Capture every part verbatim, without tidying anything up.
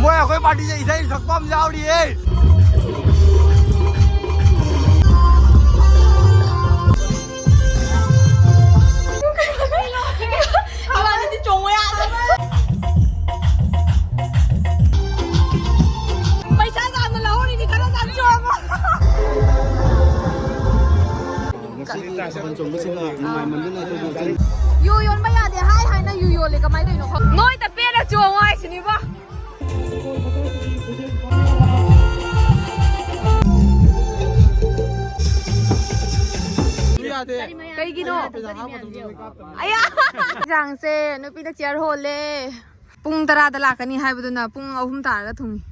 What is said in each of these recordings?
ꯃꯣꯏ ꯑꯩꯈꯣꯏ ꯄꯥꯔꯇꯤꯁꯦ ꯏꯁꯩ ꯁꯛꯄ ꯑꯃ ꯌꯥꯎꯔꯤꯌꯦ꯫ ꯏꯕꯥꯅꯤꯗꯤ ꯆꯣꯡꯕ ꯌꯥꯗꯕ꯫ ꯄꯩꯁꯥ ꯇꯥꯟꯅ ꯂꯧꯍꯧꯔꯤꯅꯤ, ꯈꯔ ꯇꯥꯟ ꯆꯣꯡꯉꯣ꯫ ꯉꯁꯤꯗꯤ ꯇꯥ ꯁꯥꯕꯜ ꯆꯣꯡꯕꯁꯤꯡꯅ ꯅꯨꯡꯉꯥꯏꯃꯟꯗꯨꯅ ꯑꯩꯈꯣꯏꯒꯤ ꯌꯨ ꯌꯣꯟꯕ ꯌꯥꯗꯦ ꯍꯥꯏ ꯍꯥꯏꯅ ꯌꯨ ꯌꯣꯜꯂꯦ, ꯀꯃꯥꯏꯅ ꯇꯧꯔꯤꯅꯣ ꯈꯪ-, ꯅꯣꯏꯗ ꯄꯦꯟꯅ ꯆꯣꯡꯉꯣ ꯍꯥꯏꯁꯤꯅꯤꯕꯣ꯫ ꯌꯥꯗꯦ꯫ ꯀꯩꯒꯤꯅꯣ? ꯑꯌꯥ! ꯌꯦꯟꯁꯥꯡꯁꯦ ꯅꯨꯄꯤꯅ ꯆꯤꯌꯔ ꯍꯣꯜꯂꯦ꯫ ꯄꯨꯡ ꯇꯔꯥꯗ ꯂꯥꯛꯀꯅꯤ ꯍꯥꯏꯕꯗꯨꯅ ꯄꯨꯡ ꯑꯍꯨꯝ ꯇꯥꯔꯒ ꯊꯨꯡꯉꯤ꯫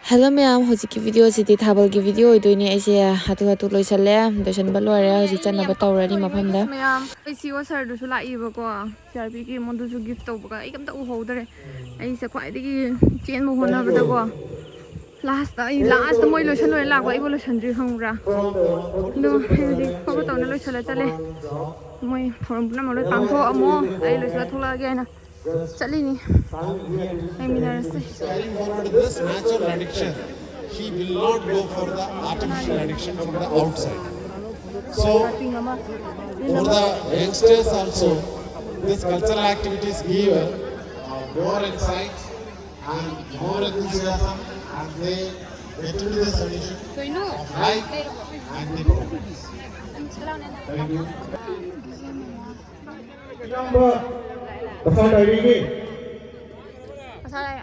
ꯍꯦꯜꯂꯣ ꯃꯌꯥꯝ, ꯍꯧꯖꯤꯛꯀꯤ ꯚꯤꯗꯤꯑꯣꯁꯤꯗꯤ ꯊꯥꯕꯜꯒꯤ ꯚꯤꯗꯤꯑꯣ ꯑꯣꯏꯗꯣꯏꯅꯦ꯫ ꯑꯩꯁꯦ ꯍꯥꯊꯨ ꯍꯥꯊꯨ ꯂꯣꯏꯁꯜꯂꯦ, ꯂꯣꯏꯁꯟꯕ ꯂꯣꯏꯔꯦ, ꯍꯧꯖꯤꯛ ꯆꯠꯅꯕ ꯇꯧꯔꯅꯤ ꯃꯐꯝꯗ꯫ ꯃꯌꯥꯝ, ꯑꯩ ꯁꯤ ꯑꯣ ꯁꯥꯔꯗꯨꯁꯨ ꯂꯥꯛꯏꯕꯀꯣ, ꯁꯤ ꯑꯥꯔ ꯄꯤꯒꯤ ꯃꯣꯟꯗꯨꯁꯨ ꯒꯤꯐ ꯇꯧꯕꯒ ꯑꯩ ꯀꯩꯝꯇ ꯎꯍꯧꯗ꯭ꯔꯦ꯫ ꯑꯩꯁꯦ ꯈ꯭ꯋꯥꯏꯗꯒꯤ ꯆꯦꯟꯕ ꯍꯣꯠꯅꯕꯗꯀꯣ, ꯂꯥꯁꯇ ꯑꯩ, ꯂꯥꯁꯇ ꯃꯣꯏ ꯂꯣꯏꯁꯟ ꯂꯣꯏꯔ ꯂꯥꯛꯄ, ꯑꯩꯕꯨ ꯂꯣꯏꯁꯟꯗ꯭ꯔꯤ ꯈꯪꯕ꯭ꯔꯥ? ꯑꯗꯣ ꯑꯩ ꯍꯧꯖꯤꯛ ꯐꯕ ꯇꯧꯅ ꯂꯣꯏꯁꯜꯂ ꯆꯠꯂꯦ꯫ ꯃꯣꯏ ꯊꯧꯔꯝ ꯄꯨꯝꯅꯃꯛ ꯂꯣꯏ ꯄꯥꯡꯊꯣꯛꯑꯝꯃꯣ, ꯑꯩ ꯂꯣꯏꯁꯜꯂ ꯊꯣꯛꯂꯛꯑꯒꯦ ꯍꯥꯏꯅ ꯆꯠꯂꯤꯅꯤ꯫ ꯂꯩꯃꯤꯟꯅꯔꯁꯦ꯫ Carrying forward this natural addiction, he will not go for the artificial addiction from the outside. So, for the youngsters also, this cultural activities give uh, more insights and more enthusiasm, and they get into this addiction of life and the progress. Thank you. ꯏꯌꯥꯝꯕ ꯀꯁꯥꯔ ꯂꯥꯏꯔꯦꯝꯕꯤ,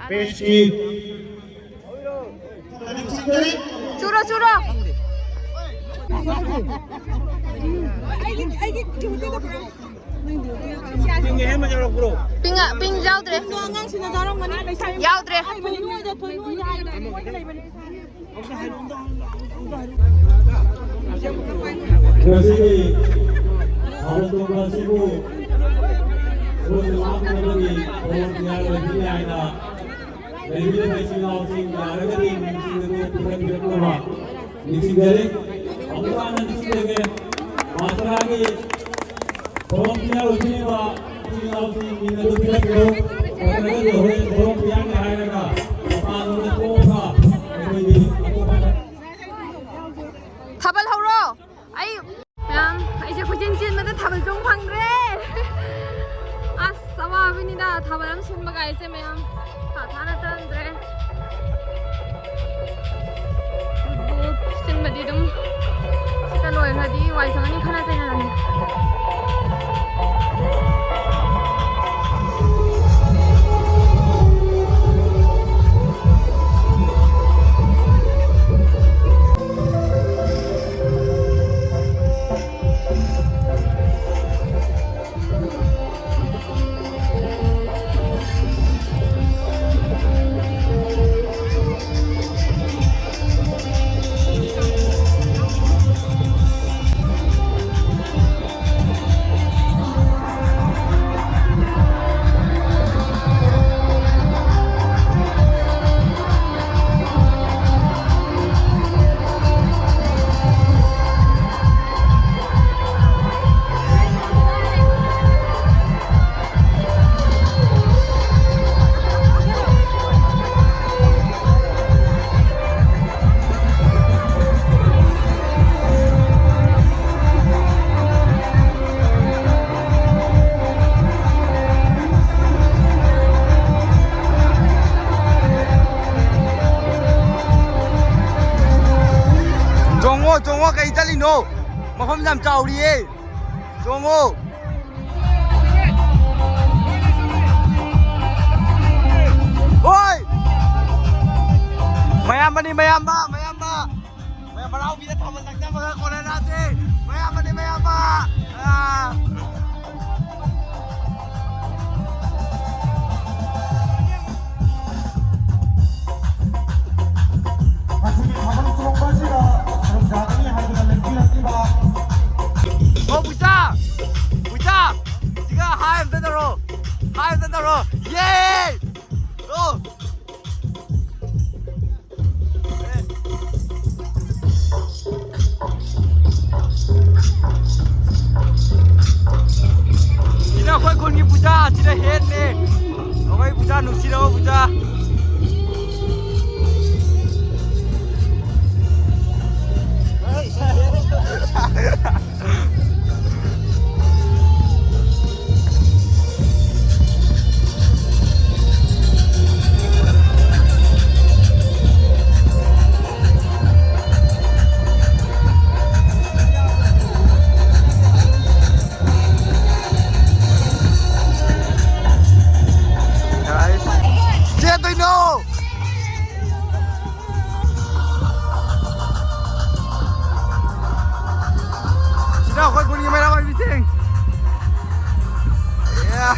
ꯄꯦꯁꯀꯤ꯫ ꯆꯨꯔꯣ, ꯆꯨꯔꯣ꯫ ꯄꯤꯡ, ꯄꯤꯡ ꯌꯥꯎꯗ꯭ꯔꯦ꯫ ꯌꯥꯎꯗ꯭ꯔꯦ꯫ ꯉꯁꯤꯒꯤ ꯊꯥꯕꯜ ꯆꯣꯡꯕ ꯑꯁꯤꯕꯨ ꯊꯣꯏꯅ ꯂꯥꯡꯗꯅꯕꯒꯤ ꯊꯧꯔꯝ ꯀꯌꯥ ꯂꯩꯕ ꯌꯥꯏꯅ ꯂꯩꯕꯤꯔꯤꯕ ꯏꯆꯤꯜ ꯏꯅꯥꯎꯁꯤꯡ ꯌꯥꯔꯒꯗꯤ ꯃꯤꯡꯁꯤꯡ ꯑꯗꯨ ꯄꯤꯈꯠꯄꯤꯔꯛꯅꯕ ꯅꯤꯡꯁꯤꯡꯖꯔꯤ꯫ ꯑꯃꯨꯛ ꯍꯟꯅ ꯅꯤꯡꯁꯤꯡꯖꯒꯦ, ꯃꯥꯁꯇꯔꯒꯤ ꯊꯧꯔꯝ ꯀꯌꯥ ꯂꯣꯏꯁꯤꯜꯂꯤꯕ ꯏꯆꯤꯜ ꯏꯅꯥꯎꯁꯤꯡ ꯃꯤꯡ ꯑꯗꯨ ꯄꯤꯈꯠꯄꯤꯔꯛꯎ꯫ ꯅꯠꯇ꯭ꯔꯒꯗꯤ ꯍꯣꯔꯦꯟ ꯈꯣꯡ ꯄꯤꯔꯛꯅꯤ ꯍꯥꯏꯔꯒ ꯃꯄꯥꯟꯂꯣꯝꯗ ꯊꯣꯛꯑꯒ ꯑꯩꯈꯣꯏꯒꯤ ꯑꯇꯣꯞꯄ ꯊꯥꯕꯜ ꯍꯧꯔꯣ꯫ ꯑꯩ ꯃꯌꯥꯝ, ꯑꯩꯁꯦ ꯀꯣꯏꯆꯦꯟ ꯆꯦꯟꯕꯗ ꯊꯥꯕꯜ ꯆꯣꯡ ꯐꯪꯗ꯭ꯔꯦ꯫ ꯑꯁ, ꯑꯋꯥꯕꯅꯤꯗ ꯊꯥꯕꯜ ꯑꯃ ꯁꯤꯟꯕ ꯀꯥꯏꯁꯦ ꯃꯌꯥꯝ꯫ ꯊꯥ ꯊꯥꯅ ꯇꯟꯗ꯭ꯔꯦ꯫ ꯑꯗꯨꯕꯨ ꯁꯤꯟꯕꯗꯤ ꯑꯗꯨꯝ ꯁꯤꯗ ꯂꯣꯏꯈ꯭ꯔꯗꯤ ꯋꯥꯏ ꯁꯪꯉꯅꯤ ꯈꯠꯅ ꯆꯩꯅꯔꯅꯤ꯫ ꯆꯣꯡꯉꯣ, ꯆꯣꯡꯉꯣ, ꯀꯩ ꯆꯠꯂꯤꯅꯣ? ꯃꯐꯝ ꯌꯥꯝ ꯆꯥꯎꯔꯤꯌꯦ꯫ ꯆꯣꯡꯉꯣ꯫ ꯍꯣꯏ! ꯃꯌꯥꯝꯕꯅꯤ, ꯃꯌꯥꯝꯕ, ꯃꯌꯥꯝꯕ꯫ ꯃꯌꯥꯝ ꯍꯔꯥꯎꯕꯤꯗ ꯊꯥꯕꯜ ꯆꯪꯖꯕꯒ ꯀꯣꯂꯦꯖꯁꯦ꯫ ꯃꯌꯥꯝꯕꯅꯤ, ꯃꯌꯥꯝꯕ꯫ ꯑꯥ꯫ ꯉꯁꯤꯒꯤ ꯊꯥꯕꯜ ꯆꯣꯡꯕꯁꯤꯗ ꯁꯔꯨꯛ ꯌꯥꯒꯅꯤ ꯍꯥꯏꯗꯨꯅ ꯂꯦꯡꯕꯤꯔꯛꯂꯤꯕ꯫ ꯑꯣ, ꯄꯨꯆꯥ! ꯄꯨꯆꯥ! ꯁꯤꯒ ꯍꯥꯏ ꯑꯝꯇ ꯇꯧꯔꯣ꯫ ꯍꯥꯏ ꯑꯝꯇ ꯇꯧꯔꯣ꯫ ꯌꯦ! ꯑꯣ! ꯁꯤꯅ ꯑꯩꯈꯣꯏ ꯈꯨꯟꯒꯤ ꯄꯨꯖꯥ, ꯁꯤꯅ ꯍꯦꯠꯅꯦ꯫ ꯑꯩꯈꯣꯏ ꯄꯨꯖꯥ ꯅꯨꯡꯁꯤꯔꯕ ꯄꯨꯖꯥ꯫ Guys, ꯆꯦꯟꯗꯣꯏꯅꯣ? ꯁꯤꯅ ꯑꯩꯈꯣꯏ ꯈꯨꯟꯒꯤ ꯃꯩꯔꯥ ꯄꯥꯏꯕꯤꯁꯤꯡ꯫ Yeah.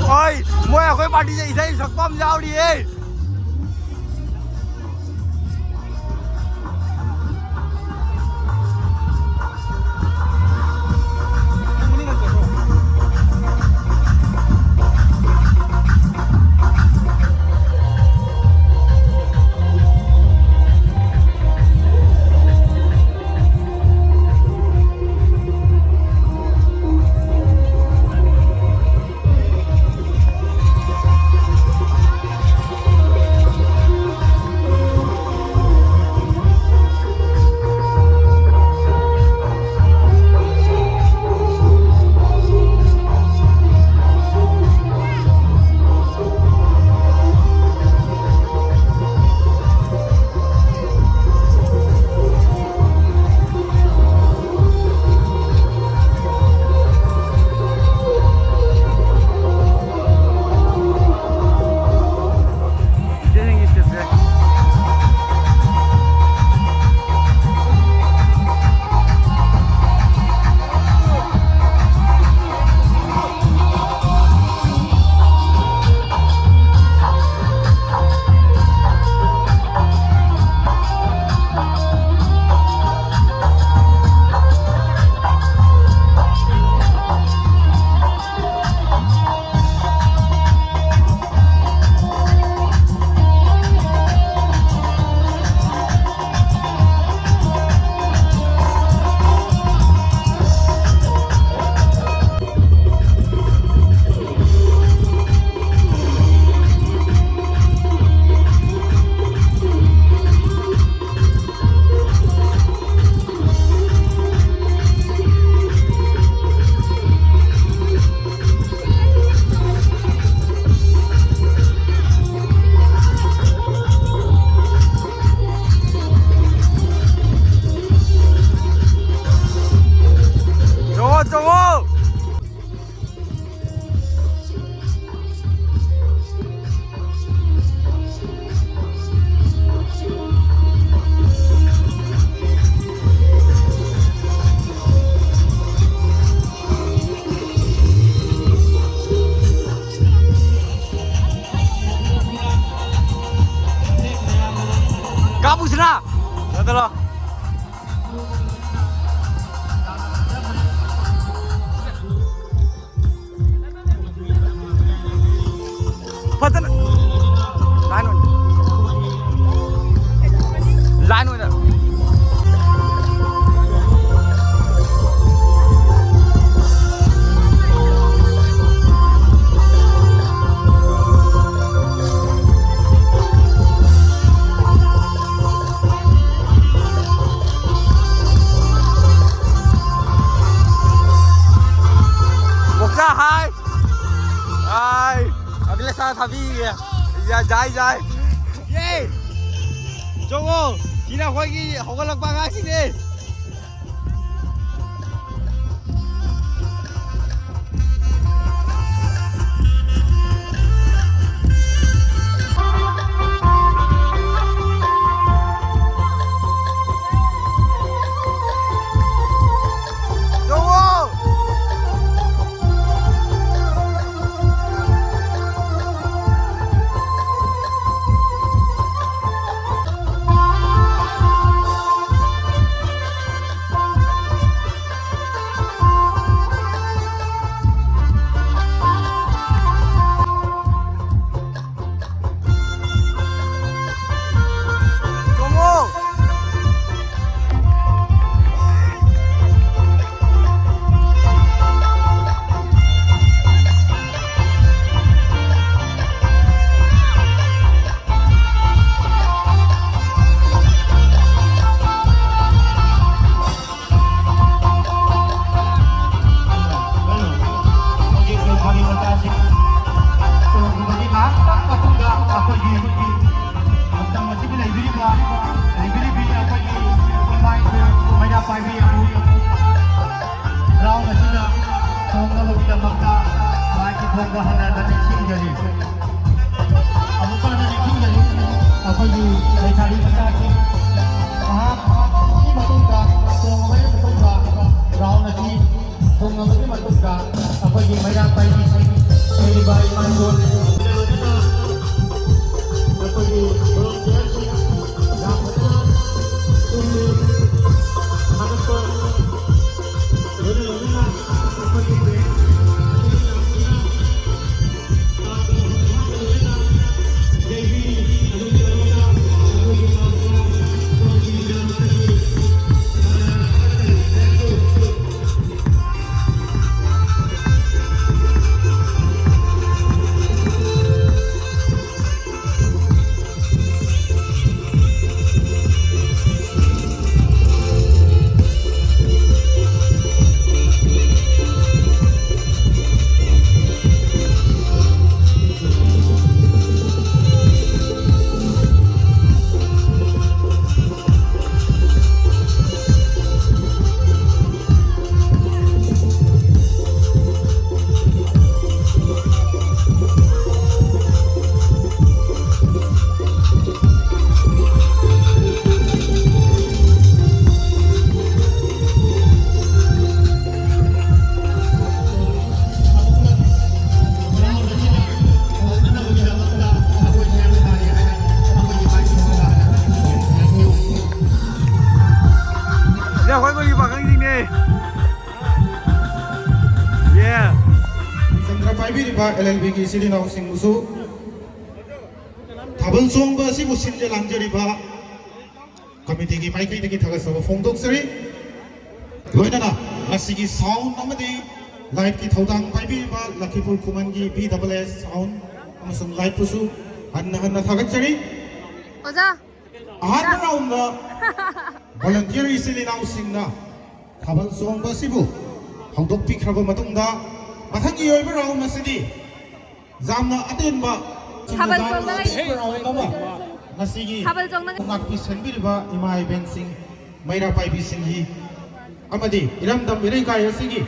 ꯍꯣꯏ, ꯃꯣꯏ ꯑꯩꯈꯣꯏ ꯄꯥꯔꯇꯤꯁꯦ ꯏꯁꯩ ꯁꯛꯄ ꯑꯃ ꯌꯥꯎꯔꯤꯌꯦ꯫ ꯀꯥꯞꯄꯨꯁꯤꯔꯥ? ꯆꯠꯂꯣ꯫ ꯐꯖꯅ line ꯑꯣꯏꯅ, line ꯑꯣꯏꯅ꯫ ꯕꯣꯛꯁꯥ, hi. Hi. ꯑꯒꯂꯦ ꯁꯥ ꯊꯥꯕꯤ꯫ ꯌꯥ, ꯖꯥꯏ, ꯖꯥꯏ꯫ ꯌꯦ꯫ ꯆꯣꯡꯉꯣ꯫ ꯁꯤꯅ ꯑꯩꯈꯣꯏꯒꯤ ꯍꯧꯒꯠꯂꯛꯄ ꯑꯉꯥꯡꯁꯤꯡꯅꯦ꯫ ꯍꯧꯖꯤꯛ ꯂꯩꯁꯥꯕꯤ ꯃꯆꯥꯁꯤꯡ ꯆꯣꯡꯈꯤꯕꯒꯤ ꯉꯥꯏꯍꯥꯛꯇꯪ ꯃꯇꯨꯡꯗ ꯑꯩꯈꯣꯏꯒꯤ ꯃꯇꯝ ꯑꯁꯤꯒꯤ ꯂꯩꯕꯤꯔꯤꯕ, ꯂꯩꯕꯤꯔꯤꯕꯤ ꯑꯩꯈꯣꯏꯒꯤ ꯈꯨꯟꯃꯥꯏ ꯃꯩꯔꯥ ꯄꯥꯏꯕꯤ ꯑꯃꯨꯛ ꯍꯔꯥꯎ ꯃꯁꯤꯗ ꯊꯣꯡꯅꯕꯒꯤꯗꯃꯛꯇ ꯃꯥꯏꯒꯤ ꯊꯣꯡꯕ ꯍꯟꯅ ꯍꯟꯅ ꯅꯤꯡꯁꯤꯡꯖꯔꯤ꯫ ꯑꯃꯨꯛꯀ ꯍꯟꯅ ꯅꯤꯡꯁꯤꯡꯖꯔꯤ꯫ ꯑꯩꯈꯣꯏꯒꯤ ꯂꯩꯁꯥꯕꯤ ꯃꯆꯥꯁꯤꯡ ꯃꯍꯥꯛꯀꯤ ꯃꯇꯨꯡꯗ ꯊꯣꯡꯕꯒꯤ ꯃꯇꯨꯡꯗ ꯔꯥꯎꯟ ꯑꯁꯤ ꯊꯣꯡꯅꯕꯒꯤ ꯃꯇꯨꯡꯗ ꯑꯩꯈꯣꯏꯒꯤ ꯃꯩꯔꯥ ꯄꯥꯏꯕꯤꯁꯤꯡ ꯂꯩꯔꯤꯕ ꯏꯃꯥ ꯏꯕꯦꯟ ꯑꯩꯈꯣꯏꯒꯤ ꯚꯣꯂꯨꯟꯇꯤꯌꯔꯁꯤꯡ ꯌꯥꯝ ꯑꯦꯜ ꯑꯦꯜ ꯕꯤꯒꯤ ꯏꯆꯤꯜ ꯏꯅꯥꯎꯁꯤꯡꯕꯨꯁꯨ ꯊꯥꯕꯜ ꯆꯣꯡꯕ ꯑꯁꯤꯕꯨ ꯁꯤꯟꯖ ꯂꯥꯡꯖꯔꯤꯕ ꯀꯃꯤꯇꯤꯒꯤ ꯃꯥꯏꯀꯩꯗꯒꯤ ꯊꯥꯒꯠꯆꯕ ꯐꯣꯡꯗꯣꯛꯆꯔꯤ꯫ ꯂꯣꯏꯅꯅ ꯉꯁꯤꯒꯤ ꯁꯥꯎꯟ ꯑꯃꯗꯤ ꯂꯥꯏꯠꯀꯤ ꯊꯧꯗꯥꯡ ꯄꯥꯏꯕꯤꯔꯤꯕ ꯂꯈꯤꯄꯨꯔ ꯈꯨꯃꯟꯒꯤ ꯕꯤ ꯗꯕꯜ ꯑꯦꯁ ꯁꯥꯎꯟ ꯑꯃꯁꯨꯡ ꯂꯥꯏꯠꯄꯨꯁꯨ ꯍꯟꯅ ꯍꯟꯅ ꯊꯥꯒꯠꯆꯔꯤ꯫ ꯑꯣꯖꯥ꯫ ꯑꯍꯥꯟꯕ ꯔꯥꯎꯟꯗ ꯚꯣꯂꯟꯇꯤꯌꯔ ꯏꯆꯤꯜ ꯏꯅꯥꯎꯁꯤꯡꯅ ꯊꯥꯕꯜ ꯆꯣꯡꯕ ꯑꯁꯤꯕꯨ ꯍꯧꯗꯣꯛꯄꯤꯈ꯭ꯔꯕ ꯃꯇꯨꯡꯗ, ꯃꯊꯪꯒꯤ ꯑꯣꯏꯕ ꯔꯥꯎꯟ ꯑꯁꯤꯗꯤ ꯌꯥꯝꯅ ꯑꯇꯦꯟꯕ ꯊꯥꯕꯜ ꯆꯣꯡꯅꯉꯥꯏ ꯑꯇꯦꯟꯕ ꯔꯥꯎꯟ ꯑꯃ ꯉꯁꯤꯒꯤ ꯊꯥꯕꯜ ꯆꯣꯡꯅꯉꯥꯏ ꯉꯥꯛꯄꯤ ꯁꯦꯟꯕꯤꯔꯤꯕ ꯏꯃꯥ ꯏꯕꯦꯟꯁꯤꯡ, ꯃꯩꯔꯥ ꯄꯥꯏꯕꯤꯁꯤꯡꯒꯤ ꯑꯃꯗꯤ ꯏꯔꯝꯗꯝ ꯏꯔꯩꯀꯥꯏ ꯑꯁꯤꯒꯤ,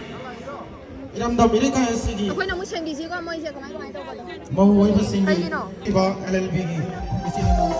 ꯏꯔꯝꯗꯝ ꯏꯔꯩꯀꯥꯏ ꯑꯁꯤꯒꯤ ꯑꯩꯈꯣꯏꯅ ꯑꯃꯨꯛ ꯁꯦꯡꯕꯤꯁꯤꯀꯣ, ꯃꯣꯏꯁꯦ ꯀꯃꯥꯏ ꯀꯃꯥꯏ ꯇꯧꯕꯅꯣ? ꯃꯧ ꯑꯣꯏꯕꯁꯤꯡꯒꯤ ꯀꯩꯒꯤꯅꯣ? ꯏꯕ ꯑꯦꯜ ꯑꯦꯜ ꯕꯤꯒꯤ ꯏꯆꯤꯜ ꯏꯅꯥꯎ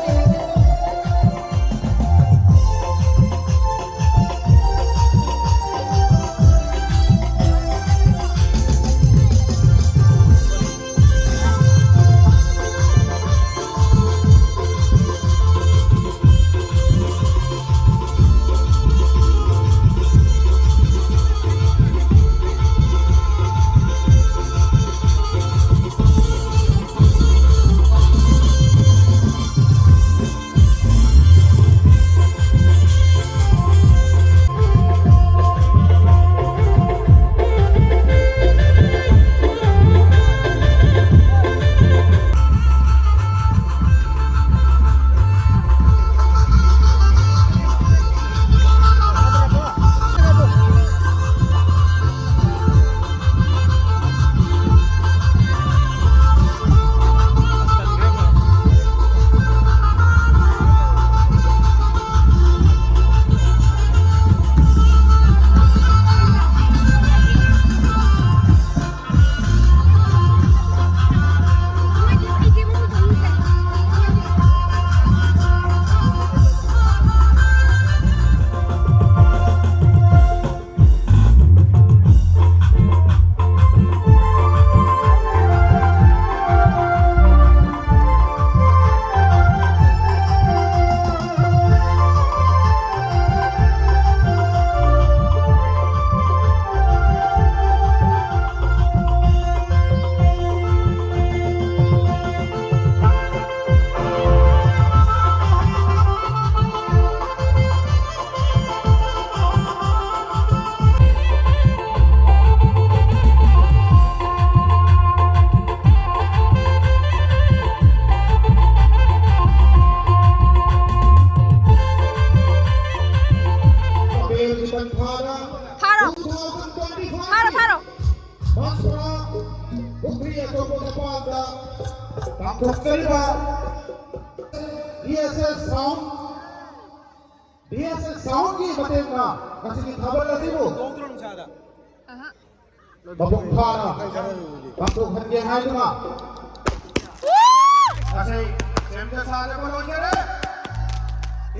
ꯕꯤ ꯑꯦꯁ ꯑꯦꯁ ꯁꯥꯎꯟ, ꯕꯤ ꯑꯦꯁ ꯑꯦꯁ ꯁꯥꯎꯟꯒꯤ ꯃꯇꯦꯡꯅ ꯉꯁꯤꯒꯤ ꯊꯥꯕꯜ ꯑꯁꯤꯕꯨ ꯃꯄꯨꯡ ꯐꯥꯅ ꯄꯥꯡꯊꯣꯛꯍꯟꯒꯦ ꯍꯥꯏꯗꯨꯅ ꯉꯁꯤ ꯁꯦꯝꯖ ꯁꯥꯖꯕ ꯂꯣꯏꯖꯔꯦ꯫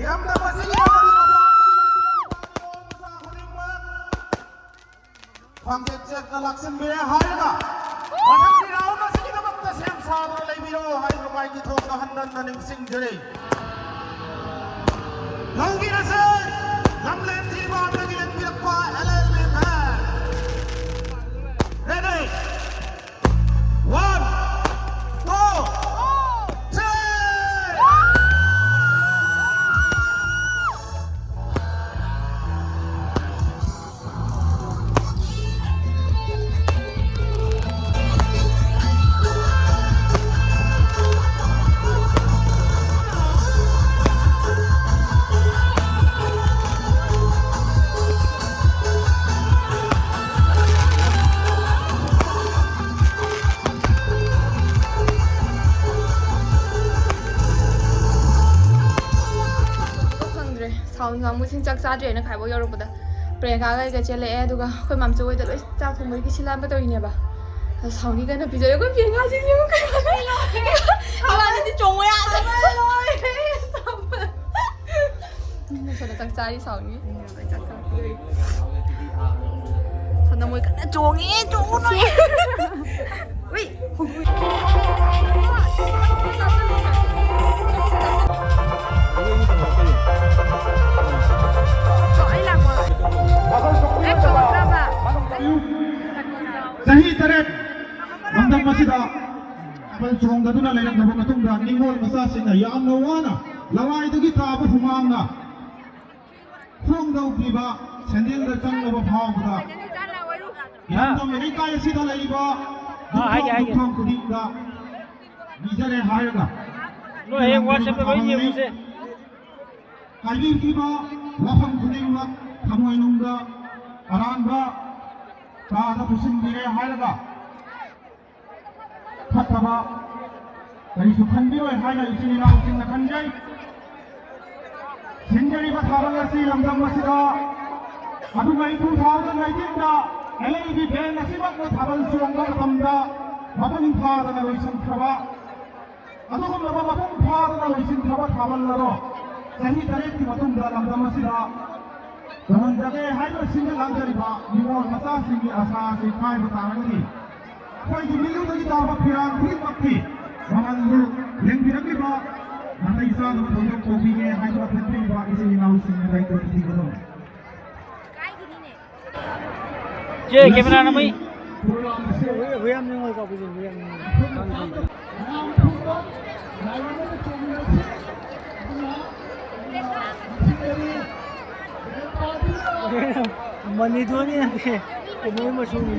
ꯏꯔꯝꯗꯝ ꯑꯁꯤꯒꯤ ꯑꯃꯗꯤ ꯃꯄꯥꯟꯒꯤ ꯃꯁꯥ ꯈꯨꯗꯤꯡꯃꯛ ꯈ꯭ꯋꯥꯡꯖꯦꯠ ꯆꯦꯠꯅ ꯂꯥꯛꯁꯤꯟꯕꯤꯔꯦ ꯍꯥꯏꯔꯒ ꯃꯊꯪꯒꯤ ꯔꯥꯎꯟ ꯑꯁꯤꯒꯤꯗꯃꯛꯇ ꯁꯦꯝ ꯁꯥꯗꯨꯅ ꯂꯩꯕꯤꯔꯣ ꯍꯥꯏꯗꯨꯅ ꯃꯥꯏꯀꯤ ꯊꯣꯡꯗ ꯍꯟꯅ ꯍꯟꯅ ꯅꯤꯡꯁꯤꯡꯖꯔꯤ꯫ ꯂꯧꯈꯤꯔꯁꯦ ꯂꯝꯂꯦꯟ ꯊꯤꯕ ꯑꯃꯒꯤ ꯂꯦꯡꯕꯤꯔꯛꯄ ꯑꯦꯜ ꯑꯦꯜ ꯕꯤ ꯐꯦꯟ꯫ Ready? One, two, three. ꯈꯪꯗ꯭ꯔꯦ, ꯁꯥꯎꯟ ꯀꯥꯡꯕꯨꯁꯤꯡ ꯆꯥꯛ ꯆꯥꯗ꯭ꯔꯦꯅ ꯈꯥꯏꯕꯣꯛ ꯌꯧꯔꯛꯄꯗ ꯄ꯭ꯔꯤꯌꯥꯡꯀꯥꯒ ꯑꯩꯒ ꯆꯦꯜꯂꯛꯑꯦ, ꯑꯗꯨꯒ ꯑꯩꯈꯣꯏ ꯃꯥꯝꯆꯧ ꯍꯣꯏꯗ ꯂꯣꯏ ꯆꯥꯛ ꯊꯣꯡꯕꯒꯤ ꯁꯤꯜꯂꯝꯕ ꯇꯧꯔꯤꯅꯦꯕ꯫ ꯑꯗꯣ ꯁꯥꯎꯅꯤ ꯀꯟꯅ ꯄꯤꯖꯔꯦ ꯑꯩꯈꯣꯏ ꯄ꯭ꯔꯤꯌꯥꯡꯀꯥꯁꯤꯡꯁꯤꯕꯨ ꯀꯩꯅꯣ꯫ ꯏꯕꯥꯅꯤꯗꯤ ꯆꯣꯡꯕ ꯌꯥꯗ꯭ꯔꯦ꯫ ꯁꯣꯝꯗ ꯆꯥꯛ ꯆꯥꯔꯤ ꯁꯥꯎꯅꯤ꯫ ꯁꯣꯝꯗ ꯃꯣꯏ ꯀꯟꯅ ꯆꯣꯡꯉꯤ, ꯆꯣꯡꯉꯨ ꯅꯣꯏ꯫ ꯎꯏ꯫ ꯆꯍꯤ ꯇꯔꯦꯠ ꯂꯝꯗꯝ ꯑꯁꯤꯗ ꯊꯥꯕꯜ ꯆꯣꯡꯗꯗꯨꯅ ꯂꯩꯔꯛꯂꯕ ꯃꯇꯨꯡꯗ ꯅꯤꯡꯉꯣꯜ ꯃꯆꯥꯁꯤꯡꯅ ꯌꯥꯝꯅ ꯋꯥꯅ ꯂꯋꯥꯏꯗꯒꯤ ꯇꯥꯕ ꯍꯨꯃꯥꯡꯅ ꯈꯣꯡꯗꯧ ꯄꯤꯕ ꯁꯦꯟꯗꯦꯜꯗ ꯆꯪꯂꯕ ꯐꯥꯎꯕꯗ ꯏꯔꯝꯗꯝ ꯂꯩꯀꯥꯏ ꯑꯁꯤꯗ ꯂꯩꯔꯤꯕ ꯑꯥ, ꯍꯥꯏꯒꯦ, ꯍꯥꯏꯒꯦ꯫ ꯌꯨꯝꯊꯣꯡ ꯈꯨꯗꯤꯡꯗ ꯅꯤꯖꯔꯦ ꯍꯥꯏꯔꯒ ꯅꯣꯏ ꯍꯌꯦꯡ WhatsApp-ꯇ ꯂꯣꯏ ꯌꯦꯡꯉꯨꯁꯦ꯫ ꯍꯥꯏꯕꯤꯈꯤꯕ ꯋꯥꯐꯝ ꯈꯨꯗꯤꯡꯃꯛ ꯊꯃꯣꯏꯅꯨꯡꯗ ꯑꯔꯥꯟꯕ ꯀꯥꯗ ꯄꯨꯁꯤꯟꯕꯤꯔꯦ ꯍꯥꯏꯔꯒ ꯐꯠꯇꯕ ꯀꯔꯤꯁꯨ ꯈꯟꯕꯤꯔꯣꯏ ꯍꯥꯏꯅ ꯏꯆꯤꯜ ꯏꯅꯥꯎꯁꯤꯡꯅ ꯈꯟꯖꯩ꯫ ꯊꯤꯡꯖꯔꯤꯕ ꯊꯥꯕꯜ ꯑꯁꯤ ꯂꯝꯗꯝ ꯑꯁꯤꯗ ꯑꯗꯨꯒ two thousand nineteen ꯗ L L B band ꯑꯁꯤꯃꯛꯅ ꯊꯥꯕꯜ ꯆꯣꯡꯕ ꯃꯇꯝꯗ ꯃꯄꯨꯡ ꯐꯥꯗꯅ ꯂꯣꯏꯁꯤꯟꯈ꯭ꯔꯕ, ꯑꯗꯨꯒꯨꯝꯂꯕ ꯃꯄꯨꯡ ꯐꯥꯗꯅ ꯂꯣꯏꯁꯤꯟꯈ꯭ꯔꯕ ꯊꯥꯕꯜ ꯑꯗꯣ ꯆꯍꯤ ꯇꯔꯦꯠꯀꯤ ꯃꯇꯨꯡꯗ ꯂꯝꯗꯝ ꯑꯁꯤꯗ ꯇꯧꯍꯟꯖꯒꯦ ꯍꯥꯏꯗꯨꯅ ꯁꯤꯟꯕ ꯂꯥꯡꯖꯔꯤꯕ ꯅꯤꯉꯣꯜ ꯃꯆꯥꯁꯤꯡꯒꯤ ꯑꯁꯥ ꯑꯁꯤ ꯀꯥꯏꯕ ꯇꯥꯔꯒꯗꯤ ꯑꯩꯈꯣꯏꯒꯤ ꯃꯤꯠꯂꯨꯗꯒꯤ ꯇꯥꯕ ꯐꯤꯔꯥꯜ ꯈꯨꯗꯤꯡꯃꯛꯀꯤ ꯃꯃꯜꯕꯨ ꯌꯦꯡꯕꯤꯔꯛꯂꯤꯕ ꯅꯥꯇꯩ ꯆꯥꯗꯕ ꯊꯧꯗꯣꯛ ꯇꯧꯕꯤꯒꯦ ꯍꯥꯏꯗꯨꯅ ꯈꯟꯕꯤꯔꯤꯕ ꯏꯆꯤꯜ ꯏꯅꯥꯎꯁꯤꯡ ꯂꯩꯇ ꯊꯤꯕꯗꯣ꯫ ꯆꯦ, camera ꯅꯝꯃꯤ꯫ ꯃꯅꯤꯗꯨꯅꯤ ꯅꯠꯇꯦ, ꯀꯩꯅꯣꯒꯤ ꯃꯆꯨꯅꯤ꯫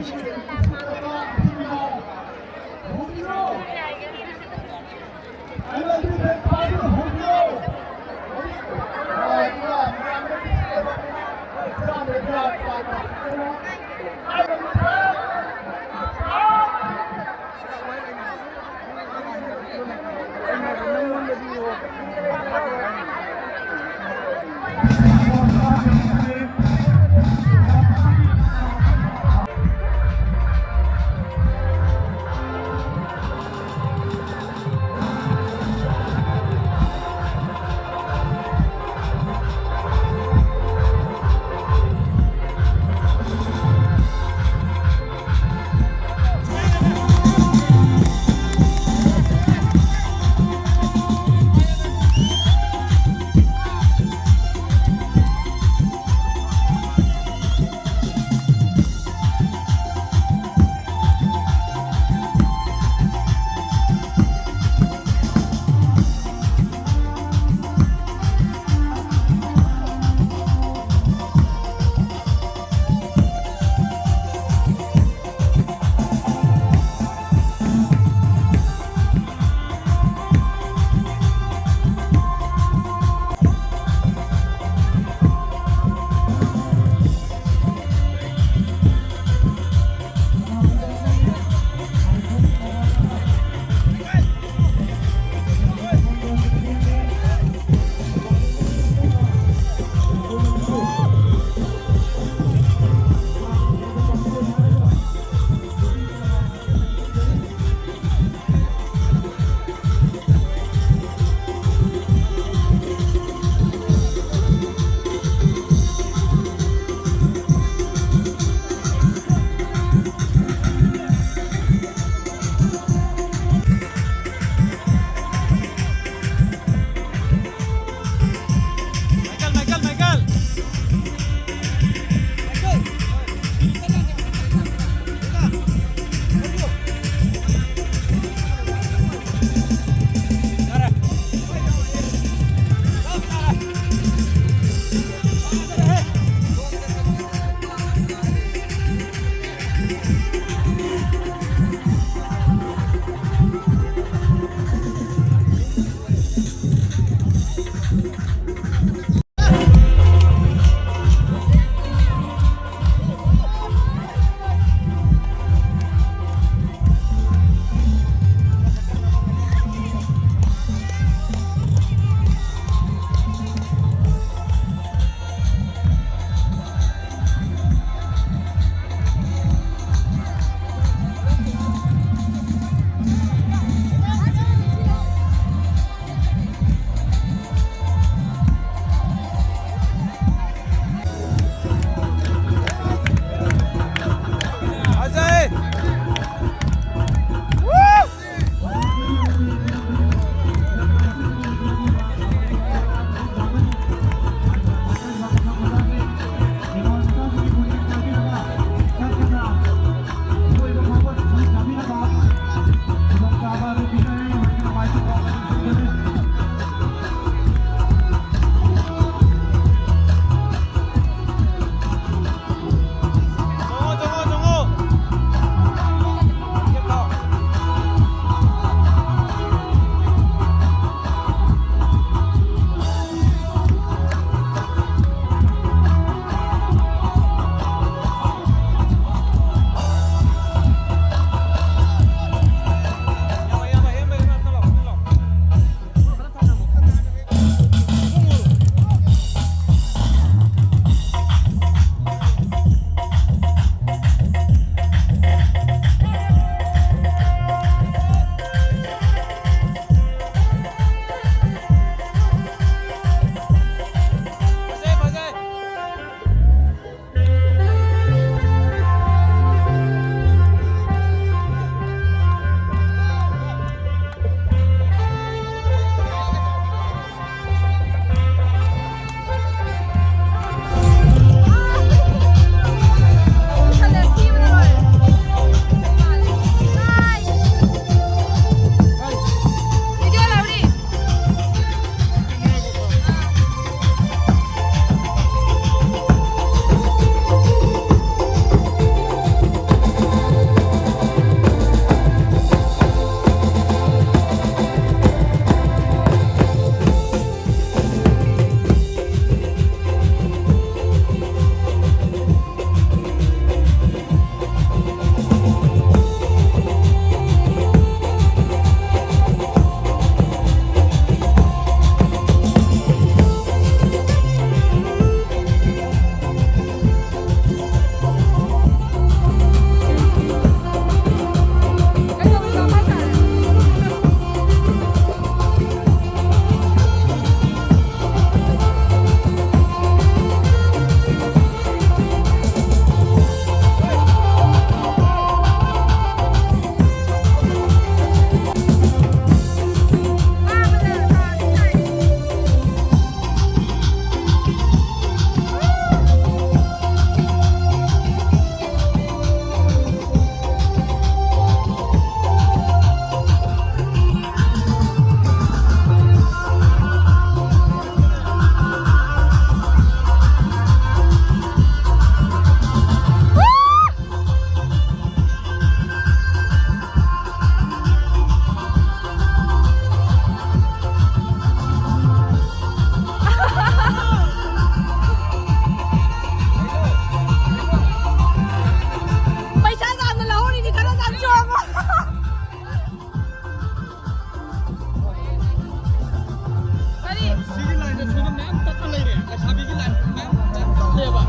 ꯁꯣꯝꯗ ꯃꯌꯥꯝ ꯇꯠꯅ ꯂꯩꯔꯦ꯫ ꯂꯩꯁꯥꯕꯤꯒꯤ line ꯃꯌꯥꯝ, ꯃꯌꯥꯝ ꯇꯠꯂꯦꯕ꯫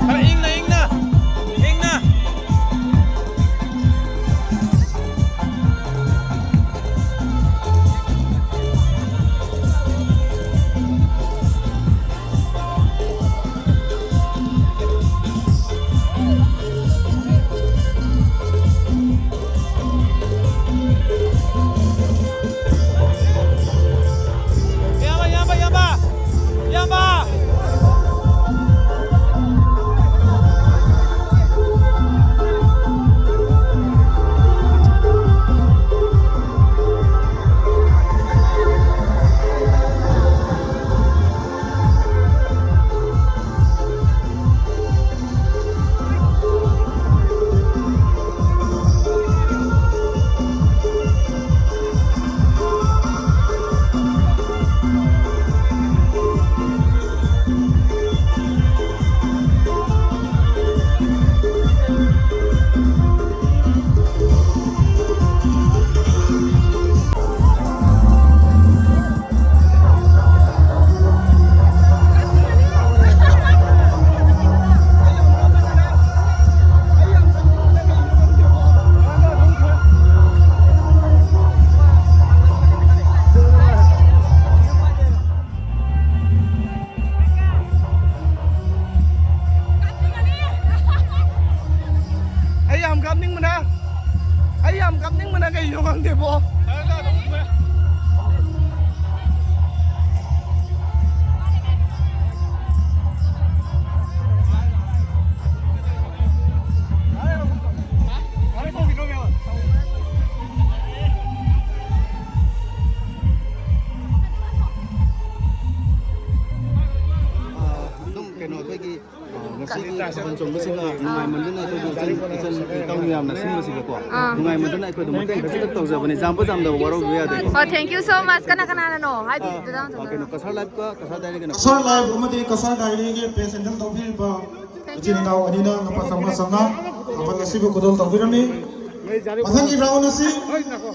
ꯈꯔ ꯏꯪꯅ, ꯏꯪꯅ, ꯏꯪꯅ꯫ ꯏꯌꯥꯝꯕ, ꯏꯌꯥꯝꯕ, ꯏꯌꯥꯝꯕ! ꯏꯌꯥꯝꯕ! ꯑꯩ ꯌꯥꯝ ꯀꯥꯞꯅꯤꯡꯕꯅ, ꯑꯩ ꯌꯥꯝ ꯀꯥꯞꯅꯤꯡꯕꯅ ꯀꯩꯅꯣ ꯈꯪꯗꯦꯕꯣ꯫ ꯑꯗꯨꯝ ꯀꯩꯅꯣ ꯑꯩꯈꯣꯏꯒꯤ ꯉꯁꯤꯒꯤ ꯊꯥꯕꯜ ꯆꯣꯡꯕꯁꯤꯒ ꯅꯨꯡꯉꯥꯏꯃꯟꯗꯅ ꯑꯩꯈꯣꯏꯒꯤ ꯏꯆꯟ ꯏꯆꯟ ꯏꯇꯥꯎ ꯃꯌꯥꯝꯅ ꯁꯤꯟꯕꯁꯤꯒꯀꯣ, ꯑꯥ꯫ ꯅꯨꯡꯉꯥꯏꯃꯟꯗꯅ ꯑꯩꯈꯣꯏꯗꯣ ꯃꯇꯦꯡ ꯈꯖꯤꯛꯈꯛ ꯇꯧꯖꯕꯅꯤ, ꯌꯥꯝꯕ ꯌꯥꯝꯗꯕ ꯋꯥꯔꯧꯕꯤꯕ ꯌꯥꯗꯦꯀꯣ꯫ ꯑꯣ, thank you so much꯫ ꯀꯅꯥ ꯀꯅꯥꯅꯅꯣ? ꯍꯥꯏꯗꯤ, ꯑꯥ, ꯗꯗꯥ ꯑꯥ, ꯀꯩꯅꯣ, ꯀꯁꯥꯔ ꯂꯥꯏꯐꯀ ꯀꯁꯥꯔ ꯗꯥꯏꯔꯤ ꯀꯩꯅꯣ꯫ ꯀꯁꯥꯔ ꯂꯥꯏꯐ ꯑꯃꯗꯤ ꯀꯁꯥꯔ ꯗꯥꯏꯔꯤꯒꯤ ꯄꯦꯖ ꯍꯦꯟꯗꯜ ꯇꯧꯕꯤꯔꯤꯕ ꯏꯆꯤꯟ ꯏꯅꯥꯎ ꯑꯅꯤꯅ ꯂꯨꯄꯥ ꯆꯥꯝꯃꯉꯥ ꯆꯥꯝꯃꯉꯥ ꯊꯥꯕꯜ ꯑꯁꯤꯕꯨ ꯈꯨꯗꯣꯜ ꯇꯧꯕꯤꯔꯝꯃꯤ꯫ ꯃꯊꯪꯒꯤ ꯔꯥꯎꯟ ꯑꯁꯤ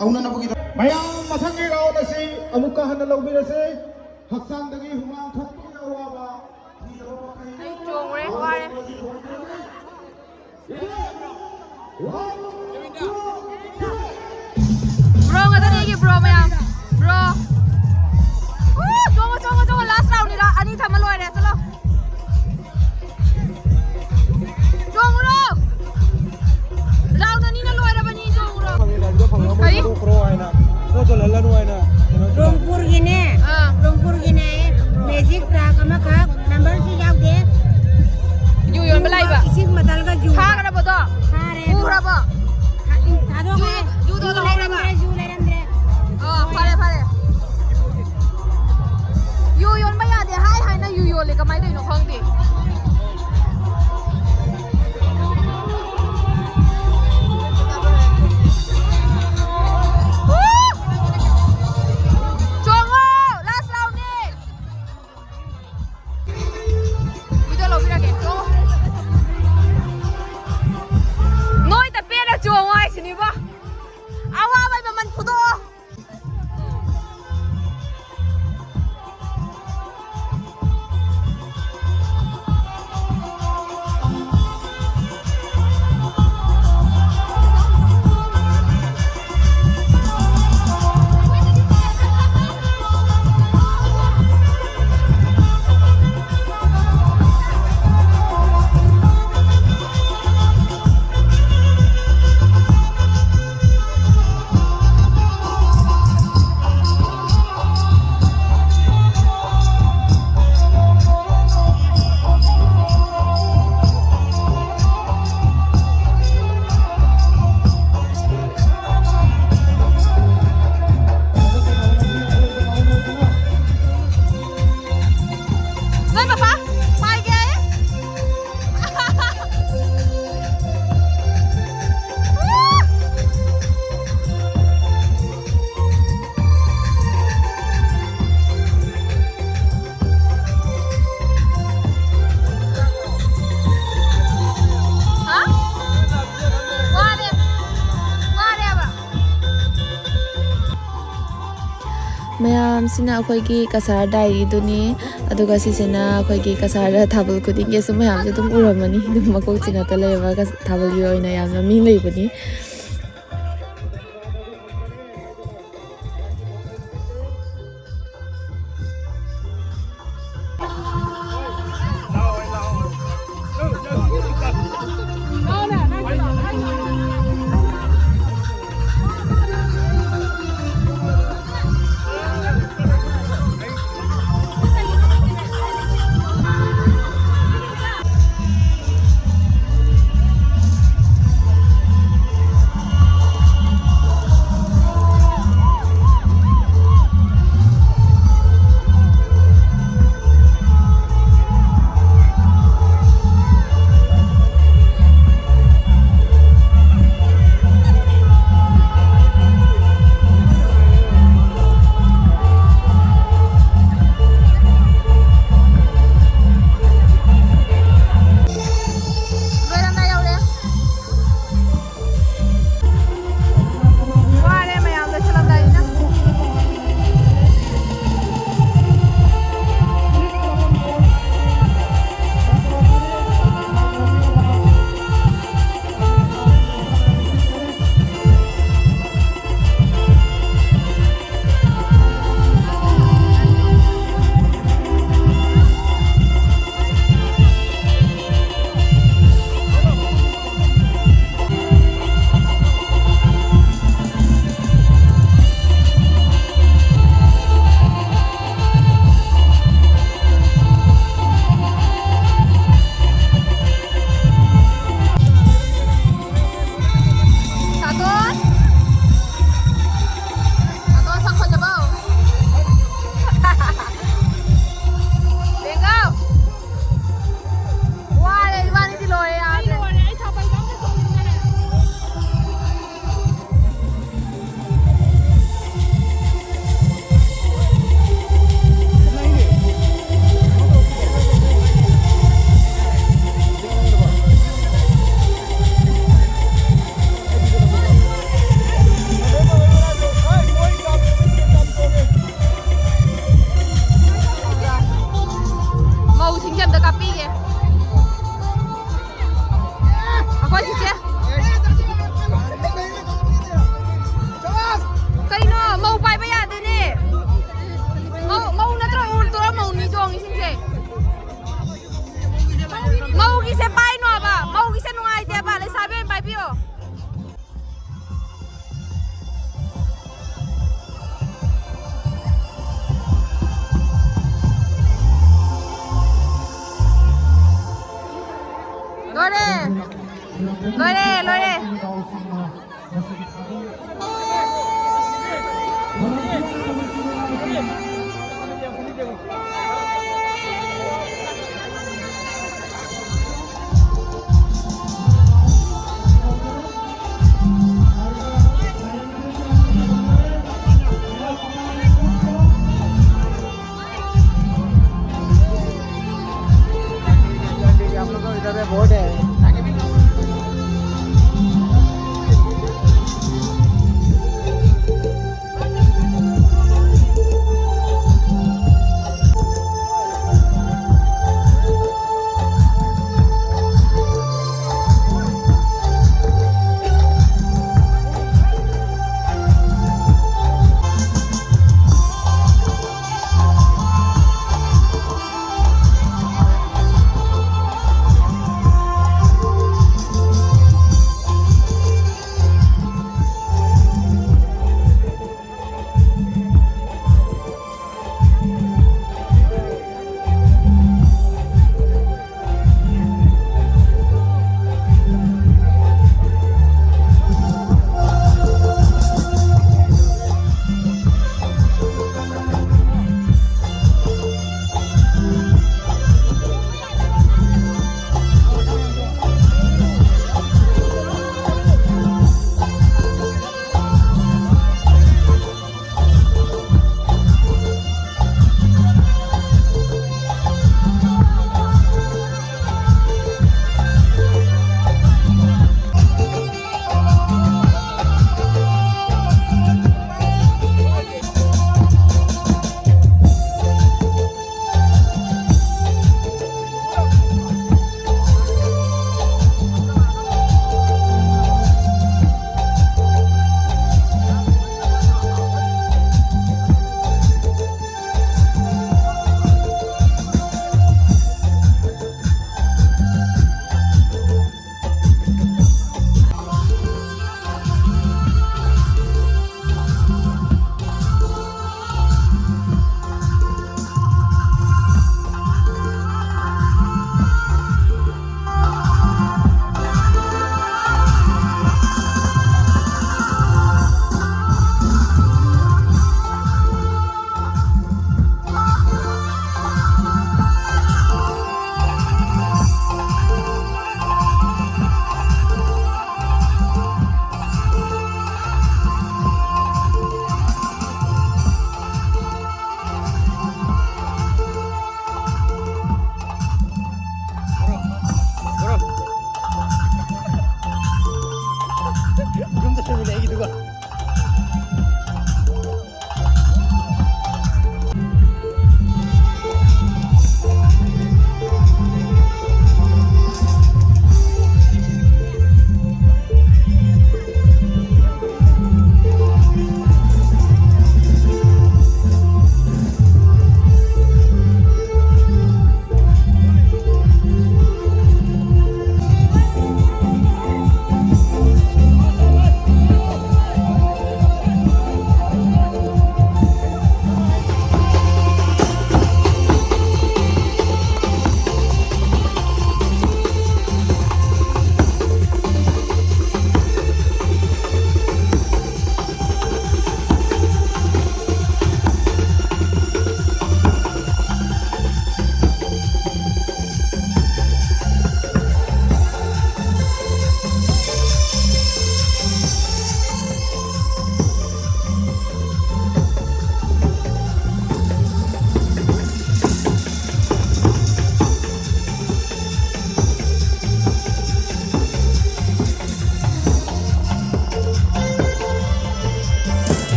ꯍꯧꯅꯅꯕꯒꯤꯗꯃꯛ ꯃꯌꯥꯝ ꯃꯊꯪꯒꯤ ꯔꯥꯎꯟ ꯑꯁꯤ ꯑꯃꯨꯛꯀ ꯍꯟꯅ ꯂꯧꯕꯤꯔꯁꯤ꯫ ꯍꯛꯆꯥꯡꯗꯒꯤ ꯍꯨꯃꯥꯡ ꯊꯣꯛꯄꯒꯤ ꯑꯋꯥꯕ꯫ ꯑꯩ ꯆꯣꯡꯉꯨꯔꯦ, ꯋꯥꯔꯦ꯫ ꯕ꯭ꯔꯣ ꯉꯥꯛꯇꯅꯦ ꯑꯩꯒꯤ ꯕ꯭ꯔꯣ ꯃꯌꯥꯝ꯫ ꯕ꯭ꯔꯣ꯫ ꯎ, ꯆꯣꯡꯉꯣ, ꯆꯣꯡꯉꯣ, ꯆꯣꯡꯉꯣ꯫ ꯂꯥꯁ ꯔꯥꯎꯟꯅꯤ, ꯔꯥꯎꯟ ꯑꯅꯤ ꯊꯝꯃ ꯂꯣꯏꯔꯦ꯫ ꯆꯠꯂꯣ꯫ ꯆꯣꯡꯉꯨꯔꯣ꯫ ꯔꯥꯎꯟ ꯑꯅꯤꯅ ꯂꯣꯏꯔꯕꯅꯤ, ꯆꯣꯡꯉꯨꯔꯣ꯫ ꯀꯔꯤ? ꯄꯣꯠꯇꯣ ꯂꯜꯂꯅꯨ ꯍꯥꯏꯅ ꯀꯩꯅꯣ ꯇꯧꯕ꯫ ꯔꯣꯡꯄꯨꯔꯒꯤꯅꯦ꯫ ꯑꯥ꯫ ꯔꯣꯡꯄꯨꯔꯒꯤꯅꯦ꯫ ꯃꯦꯖꯤꯛ ꯇ꯭ꯔꯛ ꯑꯃꯈꯛ ꯅꯝꯕꯔꯁꯨ ꯌꯥꯎꯗꯦ꯫ ꯌꯨ ꯌꯣꯟꯕ ꯂꯥꯛꯏꯕ꯫ ꯏꯁꯤꯡ ꯕꯇꯜꯒ ꯌꯨ꯫ ꯐꯥꯈ꯭ꯔꯕꯗꯣ? ꯐꯥꯔꯦ꯫ ꯄꯨꯈ꯭ꯔꯕꯣ? ꯊꯥ-, ꯊꯥꯗꯣꯛꯈ꯭ꯔꯦ꯫ ꯌꯨ-, ꯌꯨꯗꯣ ꯌꯨ ꯂꯧꯍꯧꯔꯕ? ꯂꯩꯔꯝꯗ꯭ꯔꯦ, ꯌꯨ ꯂꯩꯔꯝꯗ꯭ꯔꯦ꯫ ꯑꯣ, ꯐꯔꯦ, ꯐꯔꯦ꯫ ꯌꯨ ꯌꯣꯟꯕ ꯌꯥꯗꯦ ꯍꯥꯏ ꯍꯥꯏꯅ ꯌꯨ ꯌꯣꯜꯂꯦ꯫ ꯁꯤꯅ ꯑꯩꯈꯣꯏꯒꯤ ꯀꯁꯥꯔ ꯗꯥꯏꯔꯤꯗꯨꯅꯤ꯫ ꯑꯗꯨꯒ ꯁꯤꯁꯤꯅ ꯑꯩꯈꯣꯏꯒꯤ ꯀꯁꯥꯔꯗ ꯊꯥꯕꯜ ꯈꯨꯗꯤꯡꯒꯤ ꯑꯁꯨꯝ ꯃꯌꯥꯝꯁꯦ ꯑꯗꯨꯝ ꯎꯔꯝꯃꯅꯤ, ꯑꯗꯨꯝ ꯃꯀꯣꯛ ꯆꯤꯡꯉꯛꯇ ꯂꯩꯔꯕ ꯀꯁ-, ꯊꯥꯕꯜꯒꯤ ꯑꯣꯏꯅ ꯌꯥꯝꯅ ꯃꯤ ꯂꯩꯕꯅꯤ꯫ ꯂꯣꯏꯔꯦ꯫ ꯂꯣꯏꯔꯦ, ꯂꯣꯏꯔꯦ꯫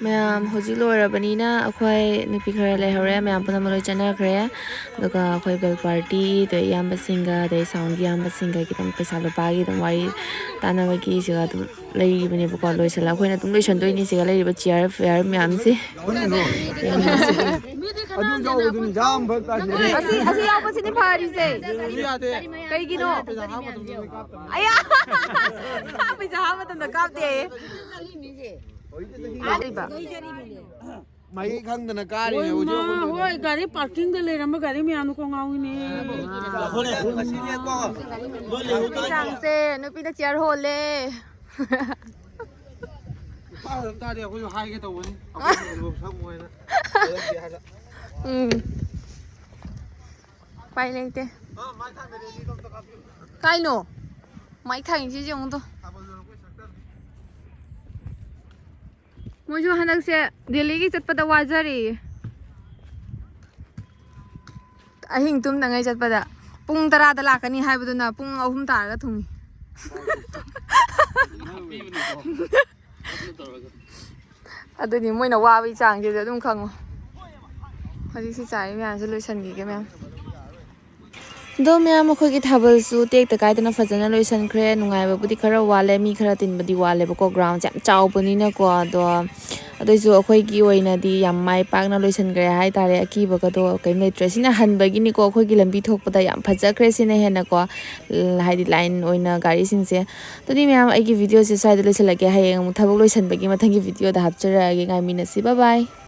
ꯃꯌꯥꯝ ꯍꯧꯖꯤꯛ ꯂꯣꯏꯔꯕꯅꯤꯅ ꯑꯩꯈꯣꯏ ꯅꯨꯄꯤ ꯈꯔ ꯂꯩꯍꯧꯔꯦ, ꯃꯌꯥꯝ ꯄꯨꯝꯅꯃꯛ ꯂꯣꯏ ꯆꯠꯅꯈ꯭ꯔꯦ꯫ ꯑꯗꯨꯒ ꯑꯩꯈꯣꯏ ꯕꯦꯜ ꯄꯥꯔꯇꯤ, ꯑꯗꯩ ꯏꯌꯥꯝꯕꯁꯤꯡꯒ, ꯑꯗꯩ ꯁꯥꯎꯟꯒꯤ ꯏꯌꯥꯝꯕꯁꯤꯡꯒ ꯈꯤꯇꯪ ꯄꯩꯁꯥ ꯂꯨꯄꯥꯒꯤ ꯑꯗꯨꯝ ꯋꯥꯔꯤ ꯇꯥꯟꯅꯕꯒꯤ ꯁꯤꯒ ꯑꯗꯨꯝ ꯂꯩꯔꯤꯕꯅꯦꯕꯀꯣ꯫ ꯂꯣꯏꯁꯜꯂ ꯑꯩꯈꯣꯏꯅ ꯑꯗꯨꯝ ꯂꯣꯏꯁꯟꯗꯣꯏꯅꯤ ꯁꯤꯒ ꯂꯩꯔꯤꯕ ꯆꯤꯌꯔ ꯐꯤꯌꯔ ꯃꯌꯥꯝꯁꯦ꯫ ꯑꯗꯨ ꯌꯥꯎꯕꯗꯨꯅꯤ ꯌꯥꯝ ꯐꯔꯛ ꯇꯥꯏꯁꯦ꯫ ꯑꯁꯤ, ꯑꯁꯤ ꯌꯥꯎꯕꯁꯤꯅꯤ ꯐꯔꯤꯁꯦ꯫ ꯀꯩꯒꯤꯅꯣ? ꯑꯌꯥ! ꯄꯩꯁꯥ ꯍꯥꯞꯄ ꯃꯇꯝꯗ ꯀꯥꯞꯇꯦ꯫ ꯃꯍꯩ ꯈꯪꯗꯅ ꯀꯥꯔꯤꯅꯦ ꯍꯧꯖꯤꯛ ꯃꯥ, ꯑꯩꯈꯣꯏ꯫ ꯍꯣꯏ, ꯒꯥꯔꯤ ꯄꯥꯔꯀꯤꯡꯗ ꯂꯩꯔꯝꯕ ꯒꯥꯔꯤ ꯃꯌꯥꯝꯗꯣ ꯀꯣꯡꯉꯥꯎꯏꯅꯦ꯫ ꯆꯥꯡꯁꯦ ꯅꯨꯄꯤꯅ ꯆꯤꯌꯔ ꯍꯣꯜꯂꯦ꯫ ꯅꯨꯄꯥ ꯑꯣꯏꯔꯝ ꯇꯥꯔꯗꯤ ꯑꯩꯈꯣꯏꯁꯨ ꯍꯥꯏꯒꯦ ꯇꯧꯕꯅꯤ꯫ ꯑꯩꯈꯣꯏꯁꯨ ꯁꯪꯉꯣꯏꯅ꯫ ꯎꯝ꯫ ꯎꯄꯥꯏ ꯂꯩꯇꯦ꯫ ꯀꯥꯏꯅꯣ? ꯃꯥꯏ ꯊꯥꯡꯉꯤꯁꯤ ꯌꯦꯡꯉꯨ ꯇꯣ꯫ ꯃꯣꯏꯁꯨ ꯍꯟꯗꯛꯁꯦ ꯗꯦꯜꯂꯤꯒꯤ ꯆꯠꯄꯗ ꯋꯥꯖꯔꯦꯌꯦ꯫ ꯑꯍꯤꯡ ꯇꯨꯝꯗꯉꯩ ꯆꯠꯄꯗ ꯄꯨꯡ ꯇꯔꯥꯗ ꯂꯥꯛꯀꯅꯤ ꯍꯥꯏꯕꯗꯨꯅ ꯄꯨꯡ ꯑꯍꯨꯝ ꯇꯥꯔꯒ ꯊꯨꯡꯉꯤ꯫ ꯑꯗꯨꯅꯤ ꯃꯣꯏꯅ ꯋꯥꯕꯒꯤ ꯆꯥꯡꯁꯤꯗꯤ ꯑꯗꯨꯝ ꯈꯪꯉꯣ꯫ ꯍꯧꯖꯤꯛ ꯁꯤ ꯆꯥꯔꯤ ꯃꯌꯥꯝꯁꯦ ꯂꯣꯏꯁꯟꯈꯤꯒꯦ ꯃꯌꯥꯝ꯫ ꯑꯗꯣ ꯃꯌꯥꯝ, ꯑꯩꯈꯣꯏꯒꯤ ꯊꯥꯕꯜꯁꯨ ꯇꯦꯛꯇ ꯀꯥꯏꯗꯅ ꯐꯖꯅ ꯂꯣꯏꯁꯟꯈ꯭ꯔꯦ꯫ ꯅꯨꯡꯉꯥꯏꯕꯕꯨꯗꯤ ꯈꯔ ꯋꯥꯠꯂꯦ, ꯃꯤ ꯈꯔ ꯇꯤꯟꯕꯗꯤ ꯋꯥꯠꯂꯦꯕꯀꯣ, ꯒ꯭ꯔꯥꯎꯟꯁꯦ ꯌꯥꯝ ꯆꯥꯎꯕꯅꯤꯅꯀꯣ꯫ ꯑꯗꯣ ꯑꯗꯨꯏꯁꯨ ꯑꯩꯈꯣꯏꯒꯤ ꯑꯣꯏꯅꯗꯤ ꯌꯥꯝ ꯃꯥꯏ ꯄꯥꯛꯅ ꯂꯣꯏꯁꯟꯈ꯭ꯔꯦ ꯍꯥꯏꯇꯥꯔꯦ, ꯑꯀꯤꯕꯒꯗꯣ ꯀꯩꯝ ꯂꯩꯇ꯭ꯔꯦ꯫ ꯁꯤꯅ ꯍꯟꯕꯒꯤꯅꯤꯀꯣ, ꯑꯩꯈꯣꯏꯒꯤ ꯂꯝꯕꯤ ꯊꯣꯛꯄꯗ ꯌꯥꯝ ꯐꯖꯈ꯭ꯔꯦ ꯁꯤꯅ ꯍꯦꯟꯅꯀꯣ, ꯍꯥꯏꯗꯤ ꯂꯥꯏꯟ ꯑꯣꯏꯅ ꯒꯥꯔꯤꯁꯤꯡꯁꯦ꯫ ꯑꯗꯨꯗꯤ ꯃꯌꯥꯝ, ꯑꯩꯒꯤ ꯚꯤꯗꯤꯑꯣꯁꯦ ꯁ꯭ꯋꯥꯏꯗ ꯂꯣꯏꯁꯤꯜꯂꯒꯦ꯫ ꯍꯌꯦꯡ ꯑꯃꯨꯛ ꯊꯕꯛ ꯂꯣꯏꯁꯟꯕꯒꯤ ꯃꯊꯪꯒꯤ ꯚꯤꯗꯤꯑꯣꯗ ꯍꯥꯞꯆꯔꯛꯑꯒꯦ꯫ ꯉꯥꯏꯃꯤꯟꯅꯁꯤ꯫ Bye bye꯫